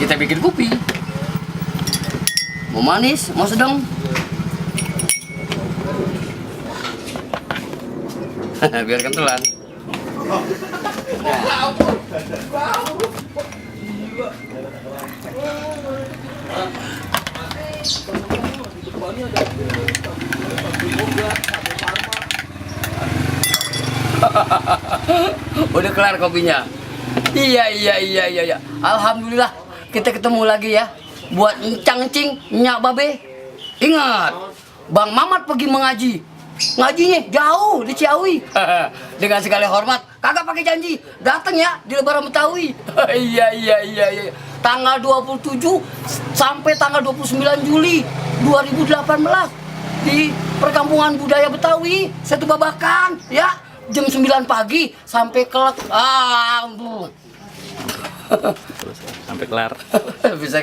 Kita bikin kopi. Mau manis, mau sedang. Biar kentelan. Udah kelar kopinya. Iya. Alhamdulillah kita ketemu lagi ya. Buat encang-encing, nyak babe. Ingat, Bang Mamat pergi mengaji. Ngajinya jauh di Ciawi. Dengan segala hormat, kagak pakai janji. Datang ya di Lebaran Betawi. Iya. Tanggal 27 sampai tanggal 29 Juli 2018 di Perkampungan Budaya Betawi, Setu Babakan ya. Jam 9 pagi sampai kelak. Sampai kelar. Bisa